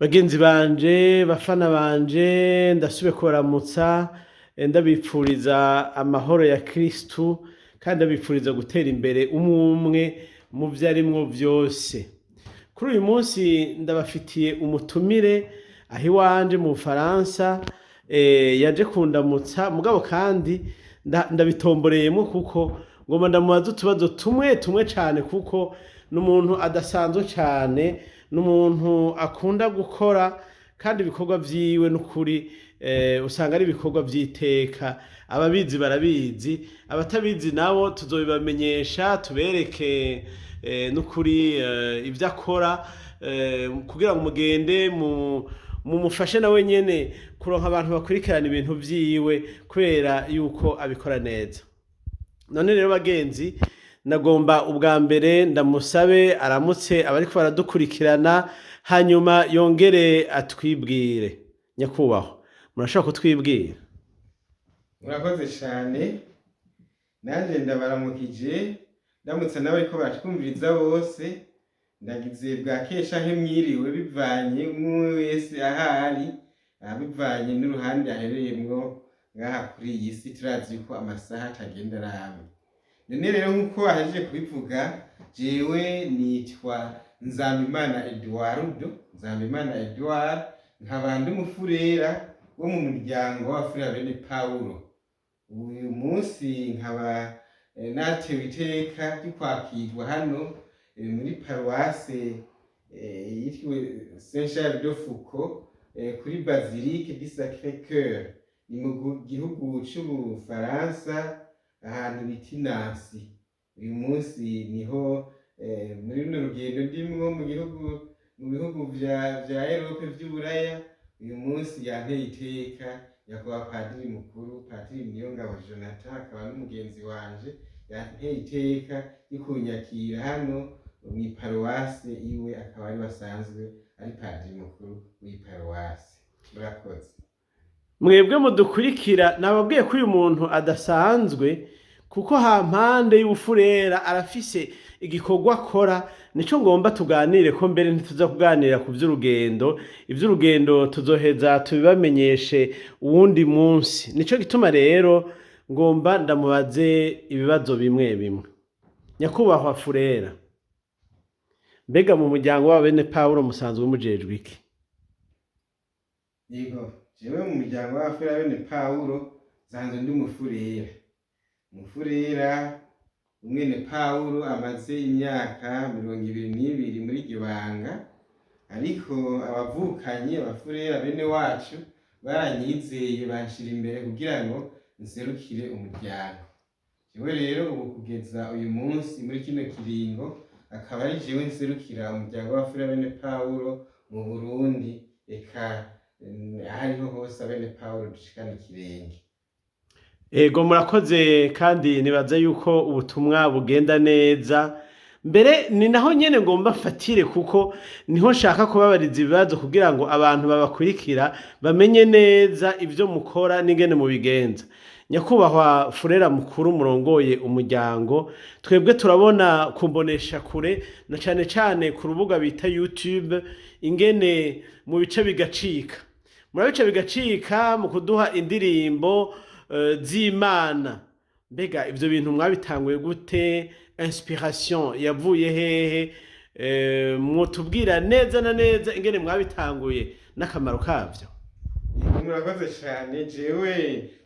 Bagenzi banje, bafana banje, ndasubiye kubaramutsa, ndabipfuriza amahoro ya Kristu kandi ndabipfuriza gutera imbere umwe umwe mu vyo arimwo vyose. Kuri uyu munsi ndabafitiye umutumire aho iwanje mu Bufaransa, yaje kundamutsa, mugabo kandi ndabitomboreyemwo kuko ngomba ndamubaza utubazo tumwe tumwe cane, kuko ni umuntu adasanzwe cane, ni umuntu akunda gukora kandi ibikorwa vyiwe n'ukuri usanga ari ibikorwa vy'iteka. Ababizi barabizi, abatabizi nabo tuzobibamenyesha, tubereke n'ukuri ivyo akora, kugira ngo mugende mumufashe nawe nyene kuronka abantu bakurikirana ibintu vyiwe, kubera yuko abikora neza. None rero bagenzi, nagomba ubwa mbere ndamusabe aramutse abariko baradukurikirana, hanyuma yongere atwibwire. Nyakubahwa, murashobora kutwibwira? Murakoze cyane, nanjye ndabaramukije, ndamutse n'abariko baratwumviriza bose. Ndagize bwakeye canke mwiriwe, bivanye umwe wese ahari, bivanye n'uruhande aherereyemwo ngaha kuri iyi si. Turazi yuko amasaha atagenda aramwe. None rero, nk'uko ahejeje kubivuga, jewe nitwa Nzambimana Eduardo, Nzambimana Edouard, nkaba ndi umufurera wo mu muryango w'abafurera bene Pawulo. Uyu munsi nkaba natewe iteka ryo kwakirwa hano muri paruwase yitiriwe Saint Charles de Foucauld, kuri Basilique du Sacré Cœur. Ni mu gihugu c'Ubufaransa, ahantu bita i Nancy. Uyu munsi niho muri runo rugendo ndimwo mu gihugu, mu bihugu vya Europe vy'Uburaya. Uyu munsi yanteye iteka nyakubahwa padiri mukuru, Padiri Niyongabo Jonathan, akaba n'umugenzi wanje, yanteye iteka ryo kunyakira hano mw'iparuwase iwe, akaba ari basanzwe ari padiri mukuru w'iparuwase. Murakoze. Mwebwe mudukurikira, nababwiye ko uyu muntu adasanzwe, kuko hampande y'ubufurera arafise igikorwa akora, nico ngomba tuganire ko. Mbere ntituza kuganira ku vy'urugendo, ivy'urugendo tuzoheza tubibamenyeshe uwundi munsi. Nico gituma rero ngomba ndamubaze ibibazo bimwe bimwe. Nyakubahwa Furera, mbega mu muryango wa bene Pawulo musanzwe mujejwe iki? Yego, jewe mu muryango w'abafurera bene Pawulo nsanzwe ndi umufurera, umufurera umwene Pawulo amaze imyaka 22 muri iryo banga. Ariko abavukanyi, abafurera bene wacu, baranyizeye banshira imbere kugira ngo nserukire umuryango. Jewe rero ubu kugeza uyu munsi muri kino kiringo akaba ari jewe nserukira umuryango w'abafurera bene Pawulo mu Burundi, eka ahariho hose abene Pawulo dushikana ikirenge. Ego, murakoze, kandi nibaza yuko ubutumwa bugenda neza. Mbere ni naho nyene ngomba mfatire, kuko niho nshaka kubabariza ibibazo kugira ngo abantu babakurikira bamenye neza ivyo mukora n'ingene mubigenza. Nyakubahwa Furera mukuru murongoye umuryango, twebwe turabona kumbonesha kure na cane cane ku rubuga bita YouTube ingene mu bice bigacika, murabice bigacika mu kuduha indirimbo z'Imana. Mbega ivyo bintu mwabitanguye gute? Inspiration yavuye hehe? Mwotubwira neza na neza ingene mwabitanguye n'akamaro kavyo? Yego, murakoze cyane.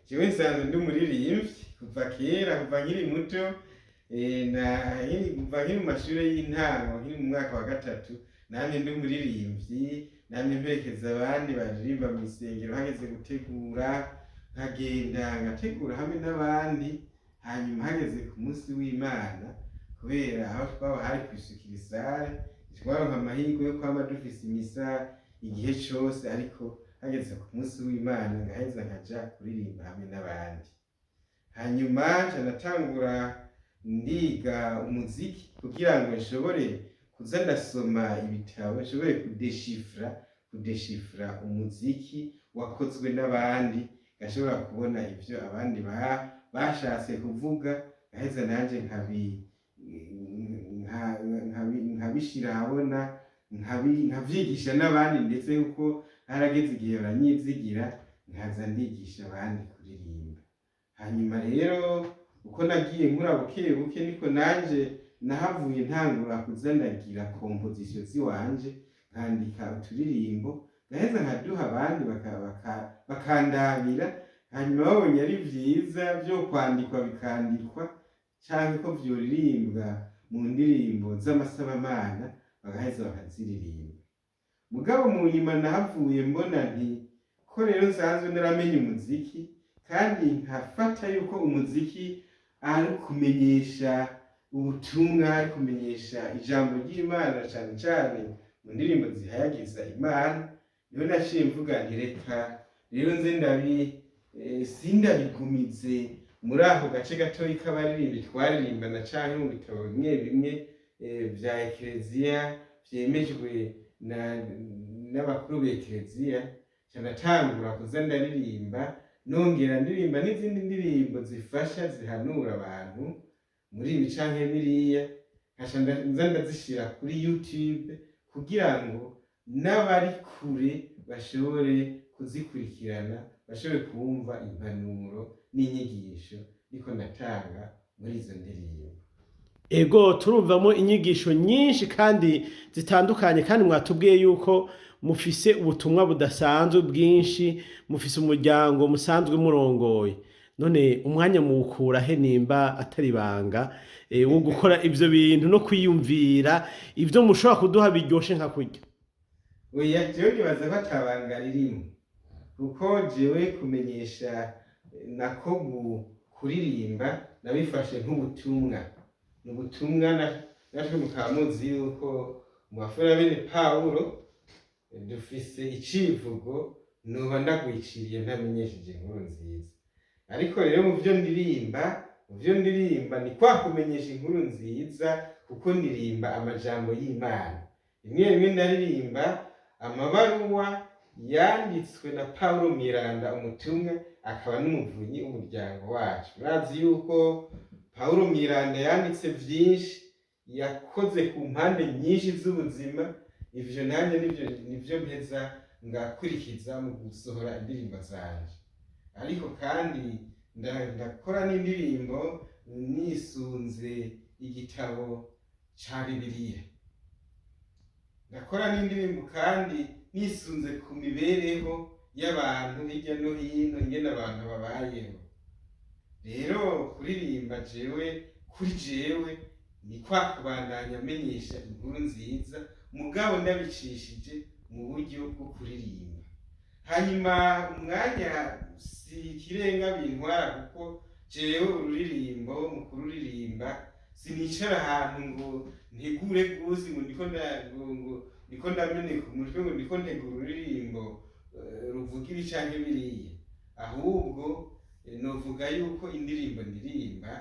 Jewe nsanzwe ndi umuririmbyi kuva kera, kuva nkiri muto, kuva nkiri mu mashuri y'intango, nkiri mu mwaka wa gatatu namye ndi umuririmbyi, namye mperekeza abandi baririmba mu isengero. Hageze gutegura nkagenda ngategura hamwe n'abandi. Hanyuma hageze ku munsi w'Imana, kubera aho twaba hari kw'isuccursale, twaronka amahirwe yo kwama dufise imisa igihe cose, ariko hageze ku munsi w'Imana ngaheza nkaja kuririmba hamwe n'abandi. Hanyuma nca natangura ndiga umuziki kugira ngo nshobore kuza ndasoma ibitabo, nshobore kudeshifra umuziki wakozwe n'abandi, ngashobora kubona ivyo abandi bashatse kuvuga, ngaheza nanje nkabishira ahabona. nkavyigisha n'abandi, ndetse kuko harageze igihe baranyizigira, nkaza ndigisha abandi kuririmba. Hanyuma rero uko nagiye nkura buke buke, niko nanje nahavuye ntangura kuza ndagira composition ziwanje, nkandika uturirimbo, ngaheza nkaduha abandi bakandabira. Hanyuma babonye ari vyiza vyo kwandikwa bikandikwa, canke ko vyoririmbwa mu ndirimbo z'amasabamana, bagaheza bakaziririmba. Mugabo mu nyuma nahavuye mbona nti ko rero nsanzwe naramenye umuziki, kandi nkafata yuko umuziki ari kumenyesha ubutumwa, ari kumenyesha ijambo ry'Imana, cane cane mu ndirimbo zihayagiza Imana. Niho naciye mvuga nti reka rero nze sindabigumize muri ako gace gatoyi k'abaririmbi twaririmbana, canke mu bitabo bimwe bimwe vya ekereziya vyemejwe n'abakuru b'ekereziya. Nca ndatangura kuza ndaririmba, nongera ndirimba n'izindi ndirimbo zifasha, zihanura abantu muri ibi canke biriya, nkaca nza ndazishira kuri YouTube kugira ngo n'abari kure bashobore kuzikurikirana, bashobore kumva impanuro n'inyigisho niko ndatanga muri izo ndirimbo. Ego, turumvamo inyigisho nyinshi kandi zitandukanye, kandi mwatubwiye yuko mufise ubutumwa budasanzwe bwinshi, mufise umuryango musanzwe murongoye. None umwanya muwukura he, nimba atari ibanga, wo gukora ivyo bintu no kwiyumvira ivyo mushobora kuduha biryoshe nka kurya? Oya, jewe nibaza ko atabanga ririmo, kuko jewe kumenyesha nako kuririmba nabifashe nk'ubutumwa. Ni ubutumwa natwe mukaba muzi yuko mu bafura bene Pawulo dufise icivugo: "Noba ndagwiciriye ntamenyesheje inkuru nziza." Ariko rero mu vyo ndirimba ni kwa kumenyesha inkuru nziza, kuko ndirimba amajambo y'Imana. Rimwe rimwe ndaririmba amabaruwa yanditswe na Pawulo Mweranda, umutumwa akaba n'umuvunyi w'umuryango wacu. Murazi yuko Pawulo Mweranda yanditse vyinshi, yakoze ku mpande nyinshi z'ubuzima. Ivyo nanjye nivyo mpeza ngakurikiza mu gusohora indirimbo zanje. Ariko kandi ndakora n'indirimbo nisunze igitabo ca Bibiliya. Ndakora n'indirimbo kandi nisunze ku mibereho y'abantu hirya no hino, ingene abantu babayeho. Rero kuririmba jewe, kuri jewe ni kwa kubandanya menyesha inkuru nziza, mugabo ndabicishije mu buryo bwo kuririmba. Hanyuma umwanya si ikirenga bintwara, kuko jewe ururirimbo, mu kururirimba sinicara ahantu ngo ntegure rwose, ngo ndiko ngo ndiko ndameneka umutwe, ngo ndiko ntegura ururirimbo ruvuga ibi canke biriya. Ahubwo novuga yuko indirimbo ndirimba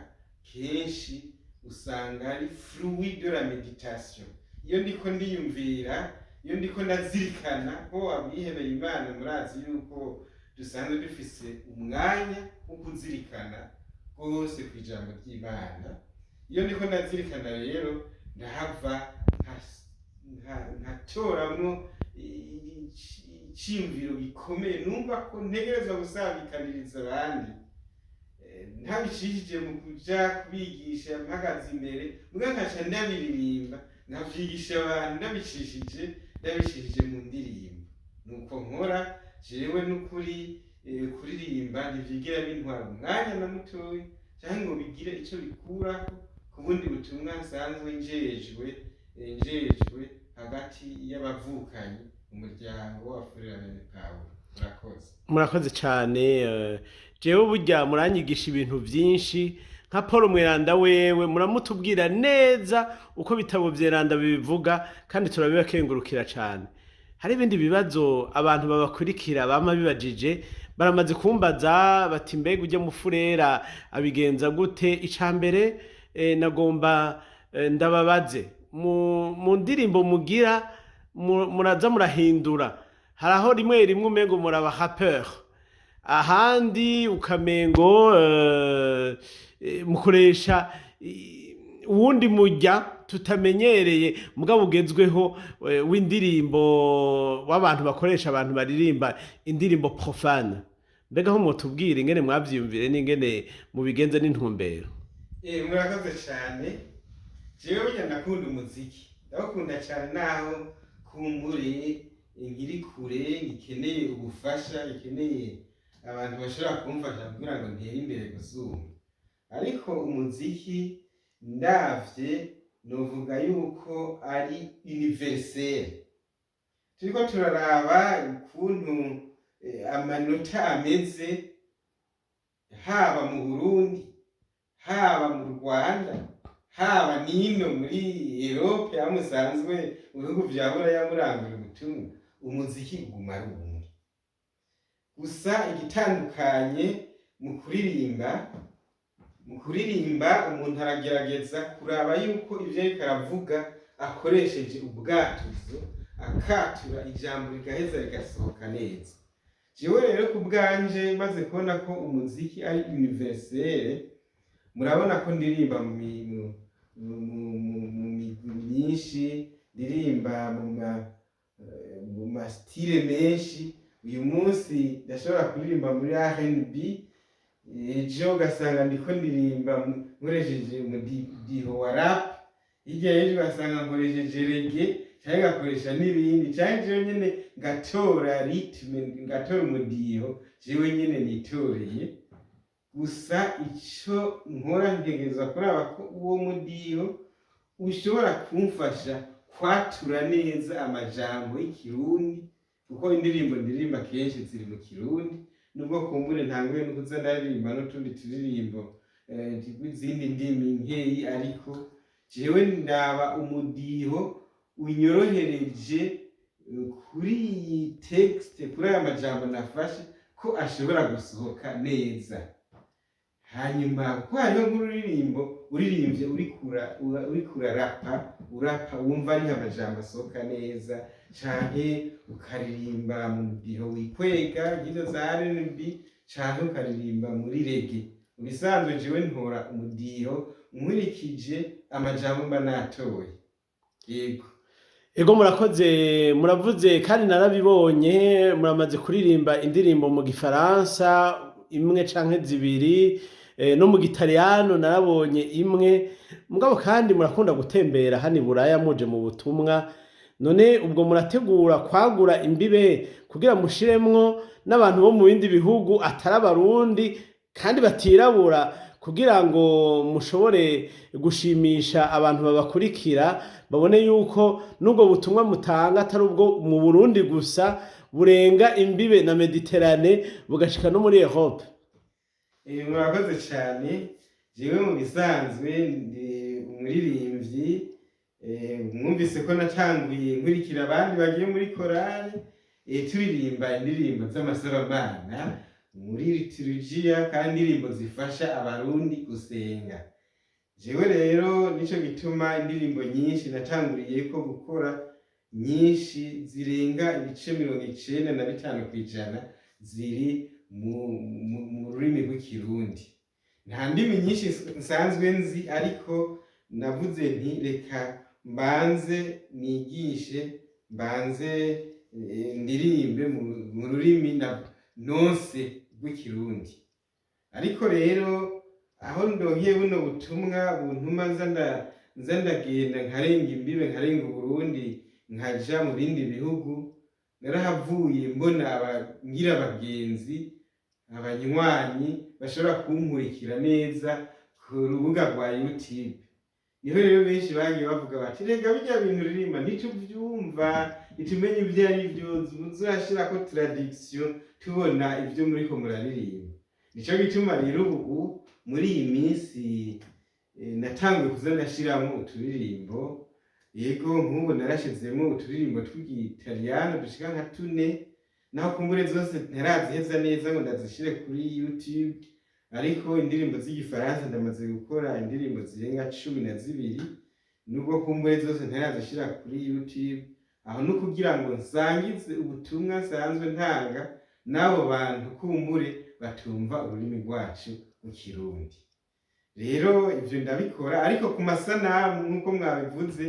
kenshi usanga ari fruit de la méditation. Iyo ndiko ndiyumvira, iyo ndiko ndazirikana ko abihebeye Imana, murazi yuko dusanzwe dufise umwanya wo kuzirikana rwose ku ijambo ry'Imana. Iyo ndiko ndazirikana rero, ndahava nkatoramwo iciyumviro gikomeye numva ko ntegerezwa gusabikaniriza abandi, ntabicishije mu kuja kubigisha mpagaze imbere, muga nkaca ndabiririmba, nkavyigisha abantu ndabicishije mu ndirimbo. Nuko nkora jewe n'ukuri. Kuririmba ntivyigera bintwara umwanya na mutoyi, canke ngo bigire ico bikurako ku bundi butumwa nsanzwe njejwe hagati y'abavukanyi, umuryango wa Furera bene Pawulo. Murakoze. Murakoze cyane. Jewe burya muranyigisha ibintu byinshi. Nka Paul Mweranda wewe muramutubwira neza uko bitabo vyeranda bibivuga, kandi turabibakengurukira cyane. Hari ibindi bibazo abantu babakurikira bama bibajije, baramaze kumbaza bati: "Mbega ujya mufurera abigenza gute?" Ica mbere, nagomba ndababaze mu ndirimbo mugira muraza murahindura. Hari aho rimwe rimwe umengo muraba rappeur, ahandi ukamengo mukoresha uwundi mujya. tutamenyereye mugabo ugezweho w'indirimbo w'abantu bakoresha abantu baririmba indirimbo profane. Mbega aho mwotubwira ingene mwavyiyumvire n'ingene mubigenza n'intumbero? Murakoze cyane. Jewe burya ndakunda umuziki, ndawukunda cyane, naho kumbure nkiri kure, ngikeneye ubufasha, ngikeneye abantu bashobora kumfasha kugira ngo ntere imbere gusumba. Ariko umuziki ndavye novuga yuko ari universel. Turiko turaraba ukuntu amanota ameze, haba mu Burundi, haba mu Rwanda, haba n'ino muri Europe aho musanzwe mu bihugu vya Buraya murangura ubutumwa, umuziki uguma ari umwe. Gusa igitandukanye mu kuririmba umuntu aragerageza kuraba yuko ivyo ariko aravuga akoresheje ubwatuzo, akatura ijambo rigaheza rigasohoka neza. Jewe rero ku bwanje, maze kubona ko umuziki ari universel, murabona ko ndirimba mu migwi myinshi, ndirimba mu ma styles menshi. Uyu munsi ndashobora kuririmba muri R&B, ejo ugasanga ndiko ndirimba nkoresheje umudiho wa rap, hirya y'ejo ugasanga nkoresheje reggae, canke ngakoresha n'ibindi, canke jewe nyene ngatora rythme, ngatora umudiho jewe nyene nitoreye. Gusa ico nkora, ntegerezwa kuraba ko uwo mudiho ushobora kumfasha kwatura neza amajambo y'Ikirundi, kuko indirimbo ndirimba kenshi ziri mu Kirundi, nubwo kumbure ntanguye no kuza ndaririmba n'utundi turirimbo tw'izindi ndimi nkeyi. Ariko jewe ndaba umudiho unyorohereje kuri iyi texte, kuri aya majambo nafashe, ko ashobora gusohoka neza. Hanyuma kuko hariho nk'ururirimbo uririmbye uriko urarapa, urapa wumva ariho amajambo asohoka neza, canke ukaririmba mu mudiho wikwega nk'izo za R&B, canke ukaririmba muri reggae. Mu bisanzwe jewe ntora umudiho nkurikije amajambo mba natoye, yego. Ego, murakoze. Muravuze kandi narabibonye, muramaze kuririmba indirimbo mu Gifaransa imwe canke zibiri, no mu Gitaliyano narabonye imwe. Mugabo kandi murakunda gutembera hano i Buraya muje mu butumwa. None ubwo murategura kwagura imbibe kugira mushiremwo n'abantu bo mu bindi bihugu atari Abarundi kandi batirabura, kugira ngo mushobore gushimisha abantu babakurikira, babone yuko n'ubwo butumwa mutanga atari ubwo mu Burundi gusa, burenga imbibe na Méditerranée bugashika no muri Europe? Murakoze cyane. Jewe mu bisanzwe ndi umuririmbyi. Mwumvise ko natanguye nkurikira abandi bagiye muri korali, turirimba indirimbo z'amasabamana muri liturujia, kandi indirimbo zifasha Abarundi gusenga. Jewe rero nico gituma indirimbo nyinshi natanguriye ko gukora, nyinshi zirenga ibice 95% ziri mu rurimi rw'Ikirundi. Nta ndimi nyinshi nsanzwe nzi, ariko navuze nti reka mbanze nigishe, mbanze ndirimbe mu rurimi nonse rw'Ikirundi. Ariko rero aho ndonkeye buno butumwa buntuma nza ndagenda nkarenga imbibe, nkarenga Uburundi, nkaja mu bindi bihugu, narahavuye mbona ngira abagenzi, abanywanyi bashobora kunkurikira neza ku rubuga rwa YouTube. Niho rero benshi bagiye bavuga bati: "Rega birya bintu uririmba ntituvyumva, ntitumenye ivyo ari vyo, muzurashirako traduction tubona ivyo muriko muraririmba." Nico gituma rero ubu muri iyi minsi natanguye kuza ndashiramwo uturirimbo. Yego, nk'ubu narashizemwo uturirimbo tw'Igitaliyano dushika nka tune, naho kumbure zose ntaraziheza neza ngo ndazishire kuri YouTube. Ariko indirimbo z'Igifaransa ndamaze gukora indirimbo zirenga 12, nubwo kumbure zose ntarazishira kuri YouTube. Aho no kugira ngo nsangize ubutumwa nsanzwe ntanga n'abo bantu kumbure batumva ururimi rwacu mu Kirundi. Rero ivyo ndabikora, ariko ku masanamu nk'uko mwabivuze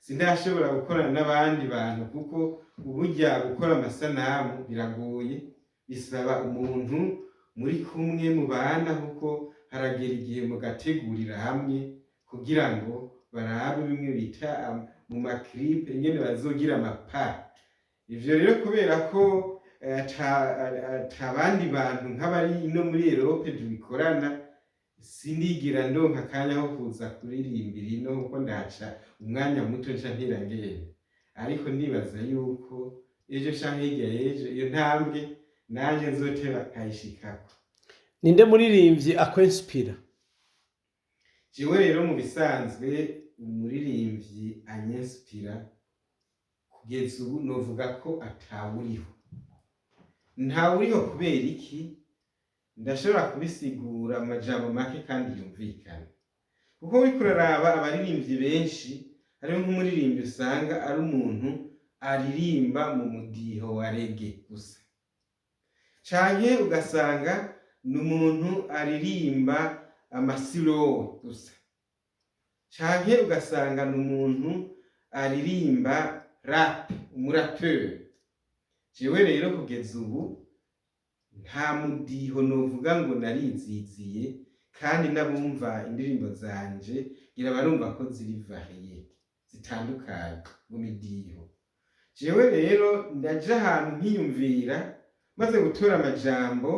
sindashobora gukorana n'abandi bantu, kuko uburya gukora amasanamu biragoye, bisaba umuntu muri kumwe mubana, kuko haragera igihe mugategurira hamwe kugira ngo barabe bimwe bita mu ma clip ingene bazogira amapa. Ivyo rero kubera ko ata bandi bantu nk'abari ino muri Europe tubikorana, sindigira ndonka akanya ko kuza kuririmbira ino, kuko ndaca umwanya muto nca ntera ngenda. Ariko ndibaza yuko ejo canke hirya y'ejo iyo ntambwe nanje nzoteba nkayishikako. Ninde muririmbyi akwinspira? Jewe rero mu bisanzwe umuririmbyi anyinspira kugeza ubu novuga ko atawuriho. Ntawuriho kubera iki? Ndashobora kubisigura mu majambo make kandi yumvikana, kuko uriko uraraba abaririmbyi benshi, hariho nk'umuririmbyi usanga ari umuntu aririmba mu mudiho wa reggae gusa, canke ugasanga ni umuntu aririmba ama slow gusa, canke ugasanga ni umuntu aririmba rap, umurapeur. Jewe rero kugeza ubu nta mudiho novuga ngo nariziziye, kandi n'abumva indirimbo zanje ngira barumva ko ziri variées, zitandukanye mu midiho. Jewe rero ndaja ahantu nkiyumvira, maze gutora amajambo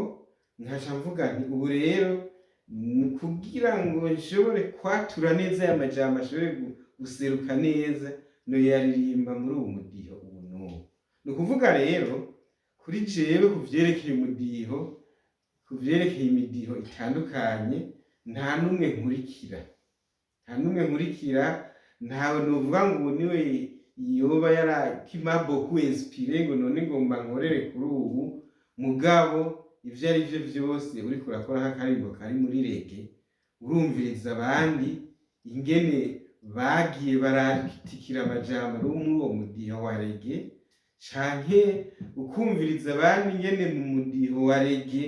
nkaca mvuga nti ubu rero ni kugira ngo nshobore kwatura neza aya majambo ashobore guseruka neza, noyaririmba muri uwu mudiho ubu n'ubu. Ni ukuvuga rero kuri jewe ku vyerekeye umudiho, ku vyerekeye imidiho itandukanye, nta n'umwe nkurikira, nta n'umwe nkurikira. Ntawe novuga ngo ubu niwe yoba yara qui m'a beaucoup inspiré, ngo none ngomba nkorere kuri ubu. Mugabo ivyo ari vyo vyose, uriko urakora nk'akaririmbo kari muri reggae, urumviriza abandi ingene bagiye baratikira amajambo ari muri uwo mudiho wa reggae, canke ukumviriza abandi ingene mu mudiho wa reggae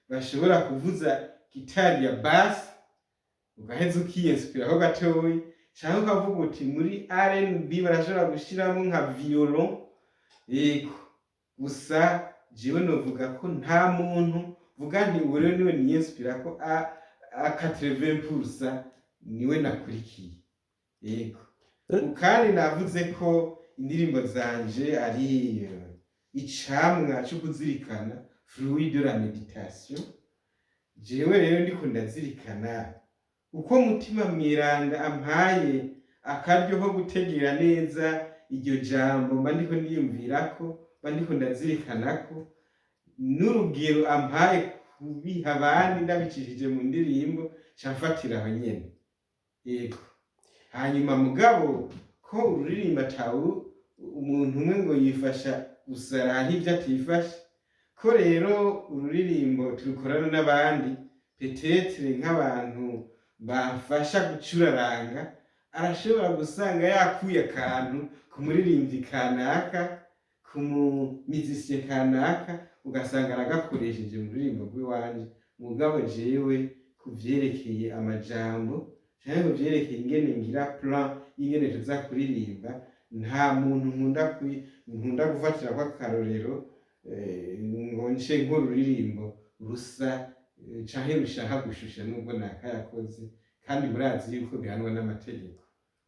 bashobora kuvuza gitari ya basse, ugaheza ukiyinspiraho gatoyi, canke ukavuga uti muri R&B barashobora gushiramwo nka violon. Yego, gusa jewe novuga ko nta muntu vuga nti uwo rero niwe niyinspira ko a 80% niwe nakurikiye. Yego, kandi navuze ko indirimbo zanje ari icamwa co kuzirikana, fruit de la méditation. Jewe rero ndiko ndazirikana uko Mutima Mweranda ampaye akaryo ko gutegera neza iryo jambo mba ndiko ndiyumvirako, mba ndiko ndazirikanako, n'urugero ampaye kubiha abandi ndabicishije mu ndirimbo, nca mfatira aho nyene. Yego, hanyuma mugabo ko ururirimbo atawu umuntu umwe ngo yifasha gusara, hariho ivyo atifasha ko. Rero ururirimbo turukorana n'abandi, peut-être nk'abantu bamfasha gucuraranga, arashobora gusanga yakuye akantu ku muririmbyi kanaka, ku mu musicien kanaka, ugasanga aragakoresheje mu ruririmbo rw'iwanje. Mugabo jewe ku vyerekeye amajambo canke ku vyerekeye ingene ngira plan y'ingene tuza kuririmba, nta muntu nkunda gufatirako akarorero ngo nce nk'ururirimbo rusa canke rushaka gushusha nubwo nakayakoze, kandi murazi yuko bihanwa n'amategeko.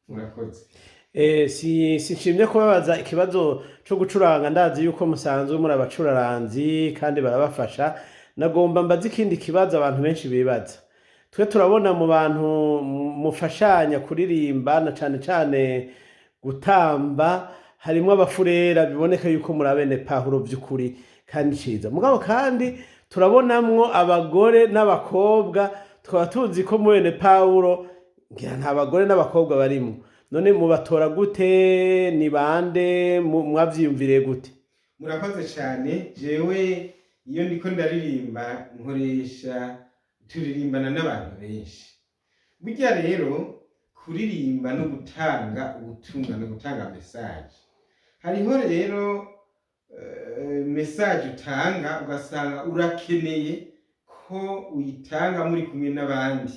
Murakoze. Si sinshimye kubabaza ikibazo co gucuranga, ndazi yuko musanzwe muri abacuraranzi kandi barabafasha. Nagomba mbaze ikindi kibazo abantu benshi bibaza. Twe turabona mu bantu mufashanya kuririmba na cane cane gutamba harimwo abafurera, biboneka yuko muri abene Pahuro vy'ukuri kandi ciza. Mugabo kandi turabonamwo abagore n'abakobwa, tukaba tuzi ko mu bene Pawulo ngira nta bagore n'abakobwa barimwo. None mubatora gute? Ni bande? Mwavyiyumviriye gute? Murakoze cyane. Jewe iyo ndiko ndaririmba nkoresha, turirimbana n'abantu benshi. Burya rero kuririmba no gutanga ubutumwa no gutanga message. Hariho rero message utanga ugasanga urakeneye ko uyitanga muri kumwe n'abandi.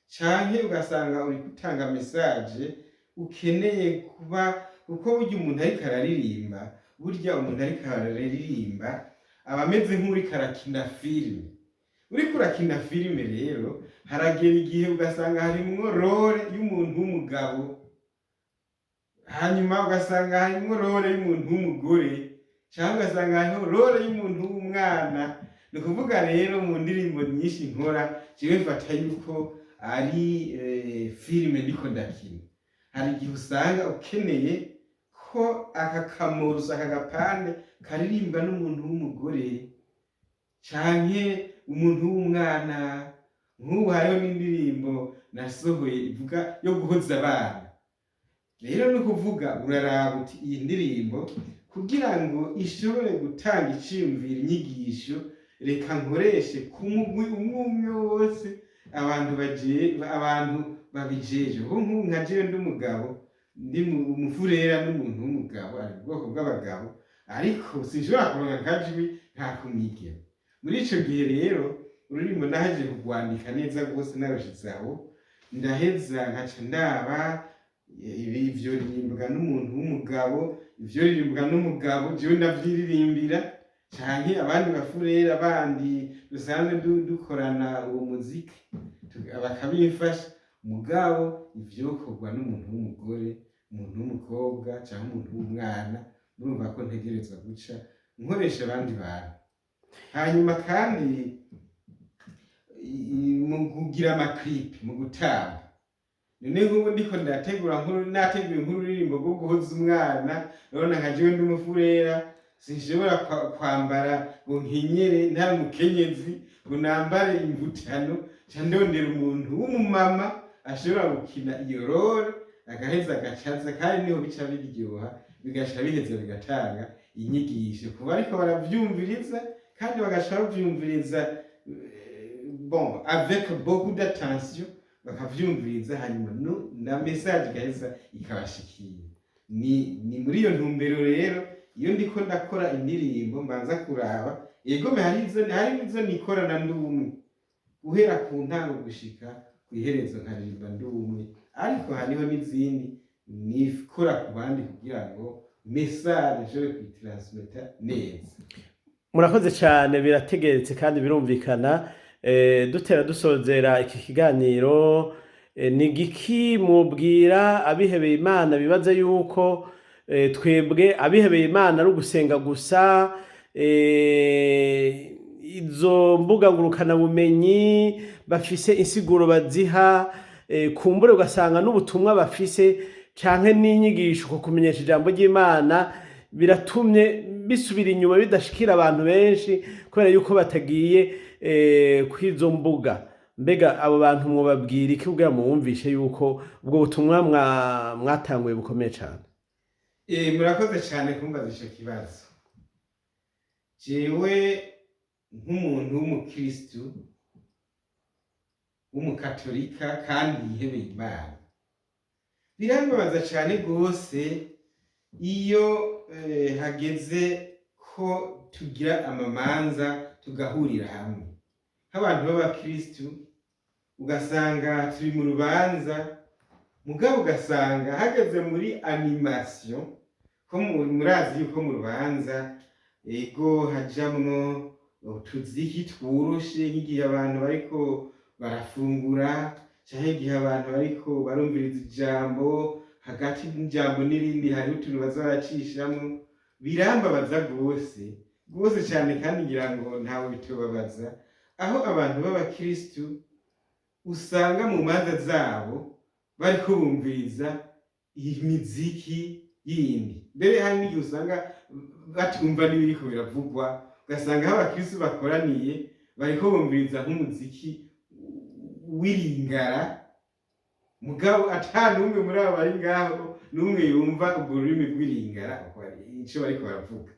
Canke ugasanga uri gutanga message ukeneye kuba, kuko burya umuntu ariko araririmba, burya umuntu ariko araririmba aba ameze nk'uriko arakina filime. Uriko urakina filime rero, haragera igihe ugasanga harimwo rôle y'umuntu w'umugabo, hanyuma ugasanga harimwo rôle y'umuntu w'umugore, canke ugasanga hariho rôle y'umuntu w'umwana. Ni ukuvuga rero, mu ndirimbo nyinshi nkora, jewe mfata yuko ari filime ndiko ndakina. Hari igihe usanga ukeneye ko aka kamoruso, aka gapande karirimbwa n'umuntu w'umugore canke umuntu w'umwana. Nk'ubu hariho n'indirimbo nasohoye ivuga yo guhoza abana. Rero ni ukuvuga, uraraba uti iyi ndirimbo kugira ngo ishobore gutanga iciyumviro, inyigisho, reka nkoreshe ku mugwi umwe umwe wose abantu baje, abantu babijeje. Kuko nk'ubu nka jewe ndi umugabo, ndi umufurera n'umuntu w'umugabo, ari ubwoko bw'abagabo, ariko sinshobora kuronka akajwi nkakumwigeme. Muri ico gihe rero, ururirimbo nahejeje kurwandika neza rwose, narushize aho, ndaheza nkaca ndaba ibi: ivyo ririmbwa n'umuntu w'umugabo, ivyo ririmbwa n'umugabo jewe ndavyiririmbira, canke abandi bafurera bandi dusanzwe dukorana uwo muziki bakabimfasha. Mugabo ivyokorwa n'umuntu w'umugore, umuntu w'umukobwa canke umuntu w'umwana, murumva ko ntegerezwa guca nkoresha abandi bantu. Hanyuma kandi mu kugira ama clip, mu gutamba, none nk'ubu ndiko ndategura nkuru, nateguye nk'ururirimbo rwo guhoza umwana, urabona nka jewe ndi umufurera, sinshobora kwambara ngo nkenyere ntari umukenyezi, ngo nambare imvutano. Nca ndondera umuntu w'umumama ashobora gukina iyo rôle, agaheza agacaza, kandi niho bica biryoha, bigaca biheza bigatanga inyigisho kuba ariko baravyumviriza, kandi bagaca bavyumviriza bon, avec beaucoup d'attention, bakavyumviriza, hanyuma no na message igaheza ikabashikira. Ni muri iyo ntumbero rero, iyo ndiko ndakora indirimbo, mbanza kuraba. Egome, hari izo nikorana ndi umwe, guhera ku ntango gushika kw'iherezo nkaririmba ndi umwe, ariko hariho n'izindi nikora ku bandi kugira ngo message nshobore kuyitransmeta neza. Murakoze cyane, birategeretse kandi birumvikana. Dutera dusozera iki kiganiro, ni giki mubwira abihebeye Imana bibaza yuko twebwe abihebeye Imana ari ugusenga gusa, izo mbuga ngurukanabumenyi bafise insiguro baziha, kumbure ugasanga n'ubutumwa bafise canke n'inyigisho ku kumenyesha ijambo ry'Imana biratumye bisubira inyuma, bidashikira abantu benshi kubera yuko batagiye kw'izo mbuga? Mbega abo bantu mwobabwira iki kugira mubumvishe yuko ubwo butumwa mwatanguye bukomeye cane? Murakoze cyane kumbaza ico kibazo. Jewe nk'umuntu w'umukristu, w'umukatolika kandi yihebeye Imana, birambabaza cyane rwose iyo hageze ko tugira amamanza, tugahurira hamwe nk'abantu b'abakristu, ugasanga turi mu rubanza, mugabo ugasanga hageze muri animation, ko murazi yuko mu rubanza ego hajamwo utuziki tworoshe, nk'igihe abantu bariko barafungura canke igihe abantu bariko barumviriza ijambo, hagati y'ijambo n'irindi hariho utuntu baza baracishamwo. Birambabaza rwose rwose cyane, kandi ngira ngo ntawe bitobabaza, aho abantu b'abakristu usanga mu manza zabo bariko bumviriza imiziki yindi. Mbere hari n'igihe usanga batumva n'ibiriko biravugwa, ugasanga aho abakristu bakoraniye bariko bumviriza nk'umuziki w'iringara, mugabo ata n'umwe muri abo bari ngaho n'umwe yumva urwo rurimi rw'iringara ico bariko baravuga.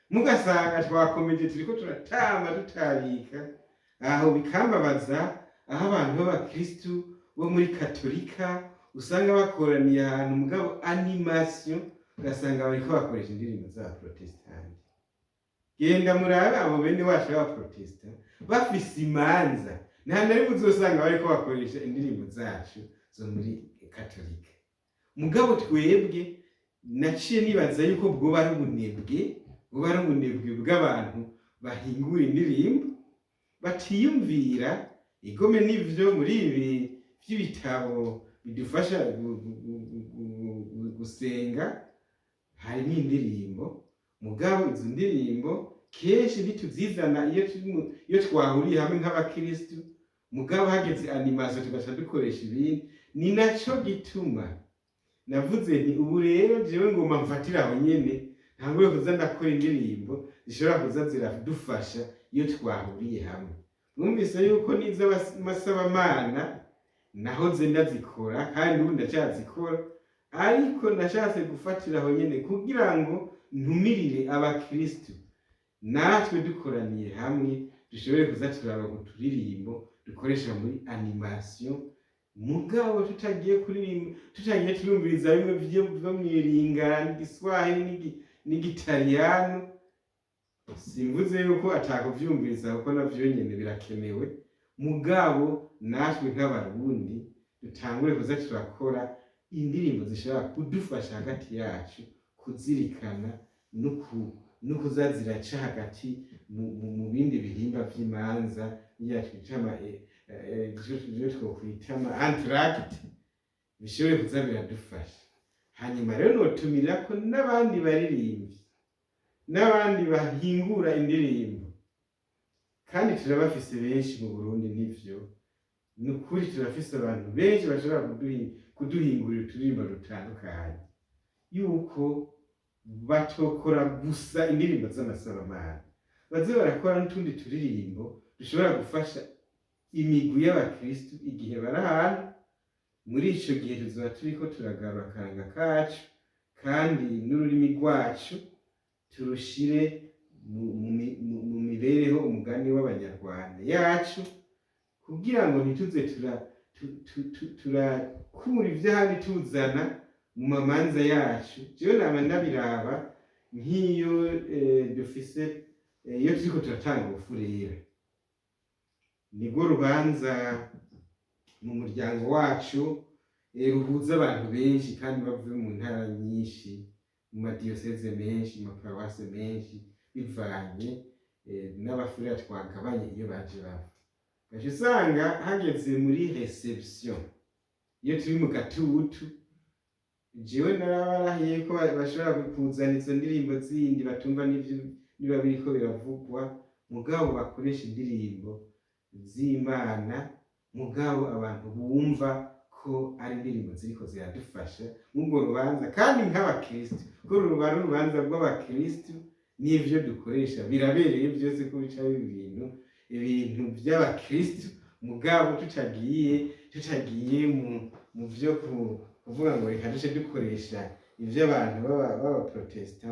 Mugasanga twakomeje, turiko turatamba, tutarika aho. Bikambabaza aho abantu b'abakristu bo muri katolika usanga bakoraniye ahantu, mugabo animation ugasanga bariko bakoresha indirimbo z'abaprotestanti. Genda murabe abo bene wacu b'abaprotesta bafise imanza. Nta na rimwe uzosanga bariko bakoresha indirimbo zacu zo muri katolika. Mugabo twebwe naciye nibaza yuko bwoba ari ubunebwe, bwoba ari ubunebwe bw'abantu bahingura indirimbo batiyumvira igome. N'ivyo muri ibi vy'ibitabo bidufasha gusenga harimo indirimbo, mugabo izo ndirimbo kenshi ntituzizana iyo twahuriye hamwe nk'abakristu. Mugabo hageze animation tugaca dukoresha ibindi. Ni naco gituma navuze nti ubu rero jewe ngoma mfatira aho nyene, ntangure kuza ndakora indirimbo zishobora kuza ziradufasha iyo twahuriye hamwe. Mwumvise yuko n'iz'amasabamana naho ze ndazikora, kandi ubu ndacyazikora, ariko ndashatse gufatira aho nyene kugira ngo ntumirire abakristu, natwe dukoraniye hamwe dushobore kuza turaronka uturirimbo dukoresha muri animation, mugabo tutagiye kuririmba, tutagiye turumviriza bimwe vyo mw'iringara n'igiswahili n'igitaliyano. Simvuze yuko atakuvyumviriza, kuko navyo nyene birakenewe, mugabo natwe nk'Abarundi dutangure kuza turakora indirimbo zishobora kudufasha hagati yacu kuzirikana no kuza ziraca hagati mu bindi bihimba vy'imanza, iya twita ama ivyo twokwita ama entr'acte, bishobore kuza biradufasha. Hanyuma rero notumira ko n'abandi baririmbyi n'abandi bahingura indirimbo, kandi turabafise benshi mu Burundi. Nivyo, ni ukuri turafise abantu benshi bashobora kuduhingurira uturirimbo dutandukanye, yuko batokora gusa indirimbo z'amasabamana, baze barakora n'utundi turirimbo dushobora gufasha imigwi y'abakristu igihe bari ahantu. Muri ico gihe tuzoba turiko turagarura akaranga kacu, kandi n'ururimi rwacu turushire mu mibereho, umugani w'Abanyarwanda yacu, kugira ngo ntituze turakura ivy'ahandi tuzana mu mamanza yacu. Jewe nama ndabiraba nk'iyo dufise iyo turiko turatanga ubufurera, nirwo rubanza mu muryango wacu ruhuza abantu benshi kandi bavuye mu ntara nyinshi, mu madiyoseze menshi, mu maparuwase menshi, bivanye n'abafurera twagabanye iyo baje bava. Ugaca usanga hageze muri réception, iyo turi mu gatutu, jewe narabarahiye ko bashobora kuzana izo ndirimbo zindi batumva n'ivyo niba biriko biravugwa, mugabo bakoresha indirimbo z'Imana, mugabo abantu bumva ko ari indirimbo ziriko ziradufasha mw'urwo rubanza kandi nk'abakristu, ko ruba ari urubanza rw'abakristu, n'ivyo dukoresha birabereye byose ko bica biba ibintu by'abakristu, mugabo tutagiye mu vyo kuvuga ngo reka duce dukoresha ivyo abantu b'abaprotesta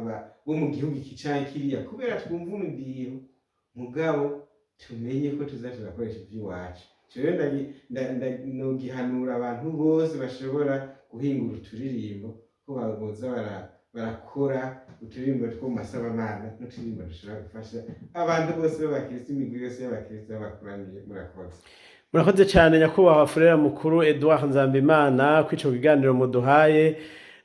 bo mu gihugu iki canke kiriya kubera twumva umudiho, mugabo tumenye ko tuza turakoresha ivy'iwacu. Ico rero nogihanura abantu bose bashobora guhingura uturirimbo ko bagoza barakora uturirimbo two mu masabamana n'uturirimbo dushobora gufasha abantu bose b'abakristo, imigwi yose y'abakristo bakoraniye. Murakoze. Murakoze cyane, nyakubahwa Furera Mukuru Edouard Nzambimana, kw'ico kiganiro muduhaye.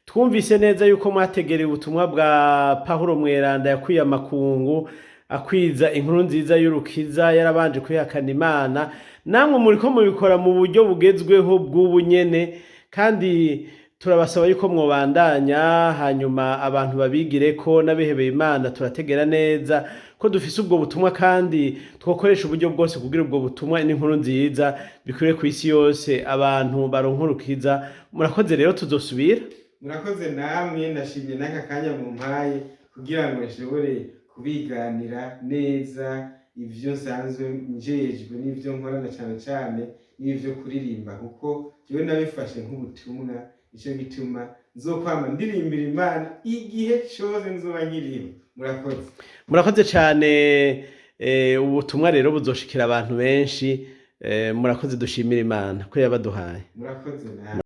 Twumvise neza yuko mwategereye ubutumwa bwa Pawulo Mweranda yakwiye amakungu akwiza inkuru nziza y'urukiza, yarabanje kwihakana Imana. Namwe muriko mubikora mu buryo bugezweho bw'ubu nyene, kandi turabasaba yuko mwobandanya, hanyuma abantu babigireko n'abihebeye Imana. Turategera neza ko dufise ubwo butumwa, kandi twokoresha uburyo bwose kugira ubwo butumwa n'inkuru nziza bikwire ku isi yose, abantu baronka urukiza. Murakoze rero, tuzosubira. Murakoze namwe, ndashimye n'aka kanya mumpaye kugira ngo nshobore kubiganira neza ivyo nsanzwe njejwe n'ivyo nkora, na cane cane n'ivyo kuririmba, kuko jewe nabifashe nk'ubutumwa. Nico gituma nzokwama ndirimbira Imana igihe cose nzoba nkiriho. Murakoze. Murakoze cyane. Ubutumwa rero buzoshikira abantu benshi. Murakoze, dushimira Imana ko yabaduhaye. Murakoze namwe.